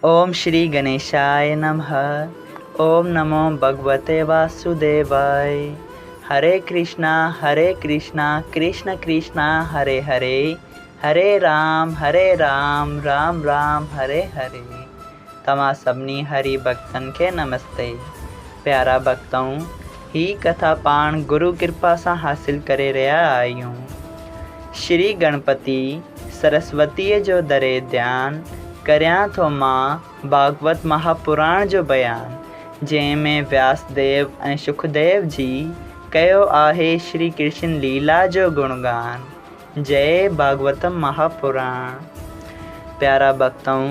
ओम श्री गणेशाय नमः। ओम नमो भगवते वासुदेवाय। हरे कृष्णा हरे कृष्णा कृष्ण कृष्णा हरे हरे, हरे राम हरे राम राम राम हरे हरे। तव्हां सभिनी हरि भक्तनि खे नमस्ते। प्यारा भक्तऊं, ही कथा पाण गुरु कृपा सां हासिल करे रहिया आहियूं। श्री गणपति सरस्वतीअ जो दरे ध्यान करियां थो मां भागवत महापुराण जो बयान, जंहिं में व्यासदेव ऐं सुखदेव जी कयो आहे श्री कृष्ण लीला जो गुणगान। जय भागवतम महापुराण। प्यारा भक्तऊं,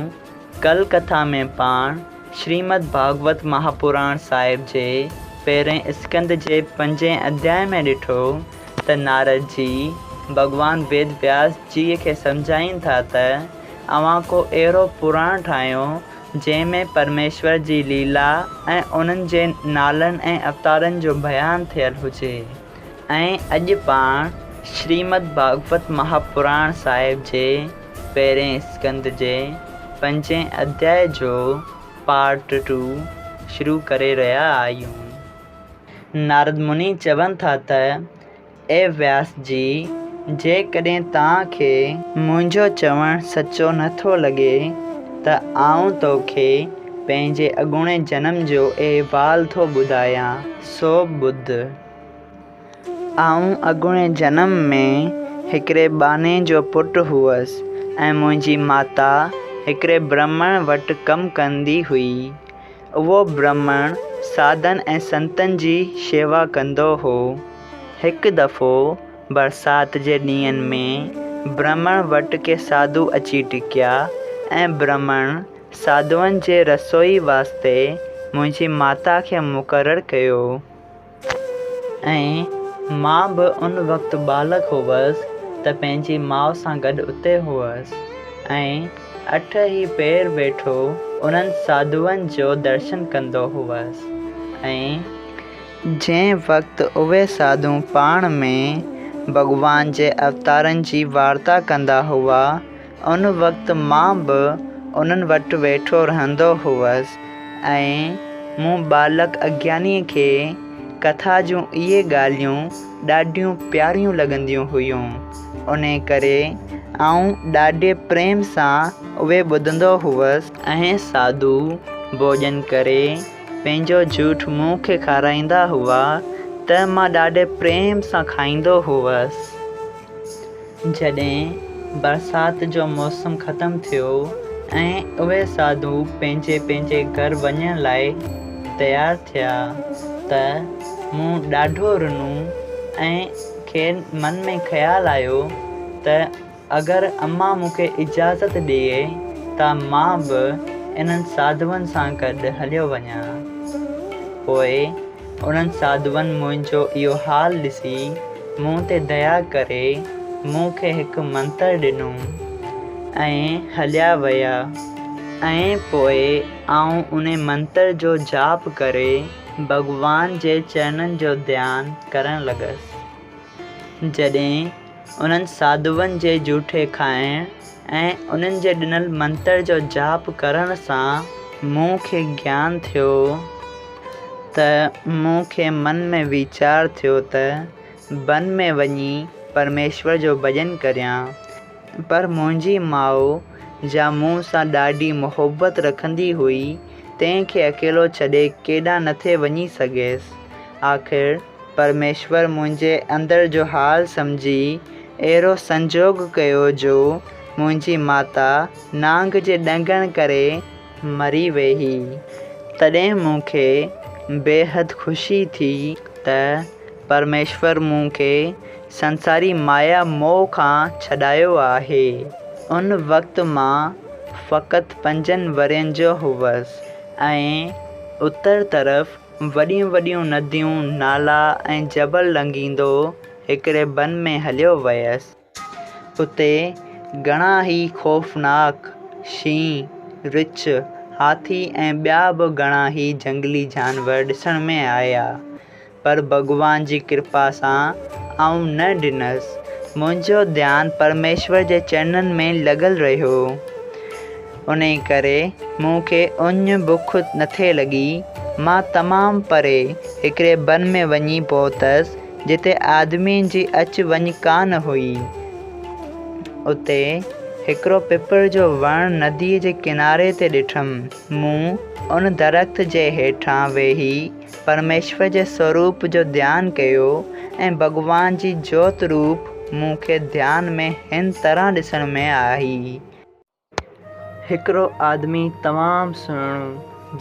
कल कथा में पाण श्रीमद् भागवत महापुराण साहिब जे पहिरें स्कंद जे पंजें अध्याय में ॾिठो त नारद जी भॻवान वेद व्यास जी खे सम्झाइनि था त अव्हां को अहिड़ो पुराण ठाहियो जंहिंमें परमेश्वर जी लीला ऐं उन्हनि जे नालनि ऐं अवतारनि जो बयानु थियल हुजे। ऐं अॼु पाण श्रीमद् भागवत महापुराण साहिब जे पहिरें स्कंद जे पंजें अध्याय जो पार्ट 2 शुरू करे रहिया आहियूं। नारद मुनि चवनि था त ए व्यास जी, जेकॾहिं तव्हांखे मुंहिंजो चवणु सचो नथो लॻे त आउं तोखे पंहिंजे अॻूणे जनम जो अहिवाल थो ॿुधायां, सो ॿुध। आउं अॻूणे जनम में हिकिड़े बाने जो पुटु हुअसि ऐं मुंहिंजी माता हिकिड़े ब्राह्मण वटि कमु कंदी हुई। उहो ब्राह्मण साधन ऐं संतनि जी शेवा कंदो हो। हिकु दफ़ो बरसात जे ॾींहंनि में ब्राह्मण वटि के साधू अची टिकिया ऐं ब्राह्मण साधुअनि जे रसोई वास्ते मुंहिंजी माता खे मुक़ररु कयो। ऐं मां बि उन वक़्तु बालक हुअसि त पंहिंजी माउ सां गॾु उते हुअसि ऐं अठ ई पेर वेठो उन्हनि साधुअनि जो दर्शन कंदो हुअसि। ऐं जंहिं वक़्तु उहे साधू पाण में भॻवान जे अवतारनि जी वार्ता कंदा हुआ, उन वक़्तु मां बि उन्हनि वटि वेठो रहंदो हुअसि। ऐं मूं बालक अज्ञानीअ खे कथा जूं इहे ॻाल्हियूं ॾाढियूं प्यारियूं लॻंदियूं हुयूं, उन करे आउं ॾाढे प्रेम सां उहे ॿुधंदो हुअसि। ऐं साधू भोजन करे पंहिंजो जूठ मूंखे खाराईंदा हुआ त मां ॾाढे प्रेम सां खाईंदो हुअसि। जॾहिं बरसात जो मौसम ख़तमु थियो ऐं उहे साधू पंहिंजे पंहिंजे घर वञण लाइ तयारु थिया त मूं ॾाढो रुनो ऐं खेनि मन में ख़्यालु आयो त अगरि अम्मा मूंखे इजाज़त ॾिए त मां बि इन्हनि साधुअनि सां गॾु हलियो वञा। पोइ उन्हनि साधुअनि मुंहिंजो इहो हाल ॾिसी मूं ते दया करे मूंखे हिकु मंत्र ॾिनो ऐं हलिया विया। ऐं पोइ आउं उन मंत्र जो जाप करे भॻवान जे चरणनि जो ध्यानु करणु लॻुसि। जॾहिं उन्हनि साधुअनि जे जूठे खाइण ऐं उन्हनि जे ॾिनल मंत्र जो जाप करण सां मूंखे ज्ञान थियो त मूंखे मन में वीचार थियो त वन में वञी परमेश्वर जो भॼन करियां। पर मुंहिंजी माउ जा मूं सां ॾाढी मोहबत रखंदी हुई, तंहिंखे अकेलो छॾे केॾां नथे वञी सघियसि। आख़िर परमेश्वर मुंहिंजे अंदरि जो हाल सम्झी अहिड़ो संजोग कयो जो मुंहिंजी माता नांग जे ॾंगण करे मरी वई। तॾहिं मूंखे बेहद ख़ुशी थी त परमेश्वर मूंखे संसारी माया मोह खां छॾायो आहे। उन वक़्तु मां फ़क़ति 5 वरनि जो हुअसि ऐं उत्तर तरफ़ वॾियूं वॾियूं नदियूं, नाला ऐं जबल लंघींदो हिकिड़े बन में हलियो वियुसि। उते घणा ई ख़ौफ़नाक शींहुं, रिछ, हाथी ऐं ॿिया बि घणा ई जंगली जानवर ॾिसण में आया, पर भॻवान जी कृपा सां आउं न ॾिनसि। मुंहिंजो ध्यानु परमेश्वर जे चरणनि में लॻल रहियो, उन करे مون کي اڃ بک نٿي لڳي. مان تمام پري هڪڙي بن ۾ وڃي پهتس، جتي آدمين جي اچ وڃ ڪانه هئي. اتي هڪڙو پپر جو وڻ نديء جي ڪناري تي ڏٺم. مون ان درخت جي هيٺان ويهي پرميشور جي سوروپ جو ڌيان ڪيو ۽ ڀڳوان جي جوت روپ مون کي ڌيان ۾ هن طرح ڏسڻ ۾ آئي. هڪڙو آدمي تمام سهڻو،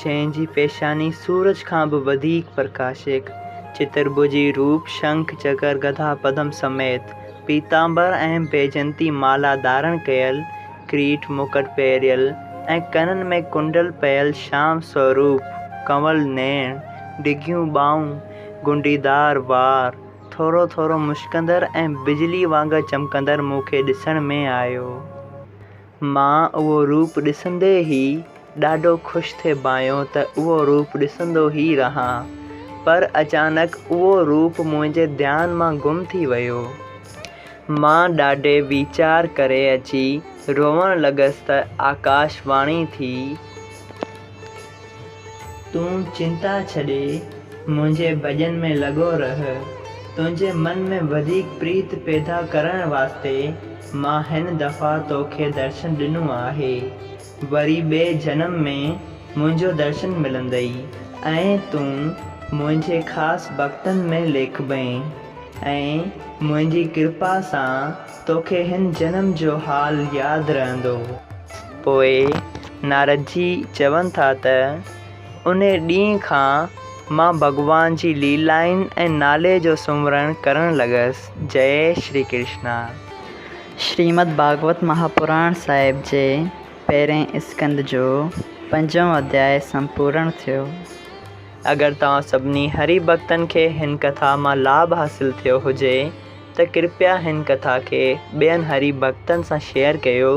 جنهن جي پيشاني سورج کان به وڌيڪ پرڪاشڪ، چترڀجي روپ، شنک، چڪر، گدا، پدم سميت، پيتامبر ۽ بيجنتي مالا ڌارڻ ڪيل، ڪريٽ مڪٽ پهريل ۽ ڪنن ۾ ڪنڊل پيل شام سوروپ، ڪنول نيڻ، ڊگهيون ٻانهون، گهنڊيدار وار، ٿورو ٿورو مشڪندڙ ۽ بجلي وانگر چمڪندڙ مون کي ڏسڻ ۾ آيو. مان اهو روپ ڏسندي ئي ڏاڍو خوش ٿي ڀانيو ته اهو روپ ڏسندو ئي رهان. پر اچانڪ اهو روپ منهنجي ڌيان مان گم ٿي ويو. مان ڏاڍي ويچار ڪري اچي روئڻ لڳس ته آڪاش واڻي ٿي. تون چنتا ڇڏي منهنجي ڀڄن ۾ لڳو رهه. تنهنجي من ۾ وڌيڪ پريت پيدا ڪرڻ واسطي مان هن دفعا توکي درشن ڏنو آهي. وري ٻئي جنم ۾ منهنجو درشن ملندئي ۽ تون منهنجي خاص ڀڳتن ۾ ليکبين ۽ منهنجي ڪرپا سان توکي هن جنم جو حال ياد رهندو. پوء نارد جي چون ٿا ته انهي ڏينهن کان مان ڀڳوان جي ليلائن ۽ نالي جو سمرڻ ڪرڻ لڳس. جئي شري ڪرشنا. شريمد ڀاڳوت مهاپراڻ صاحب جي پهرئين اسڪنڌ جو پنجون اڌياء سمپورڻ ٿيو. اگر توهان سڀني هري ڀڳتن کي هن ڪٿا مان لاڀ حاصل ٿيو هجي ته ڪرپيا هن ڪٿا کي ٻين هري ڀڳتن سان شيئر ڪيو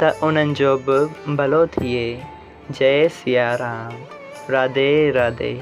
ته انهن جو به ڀلو ٿئي. جئي سيا رام. راڌي راڌي.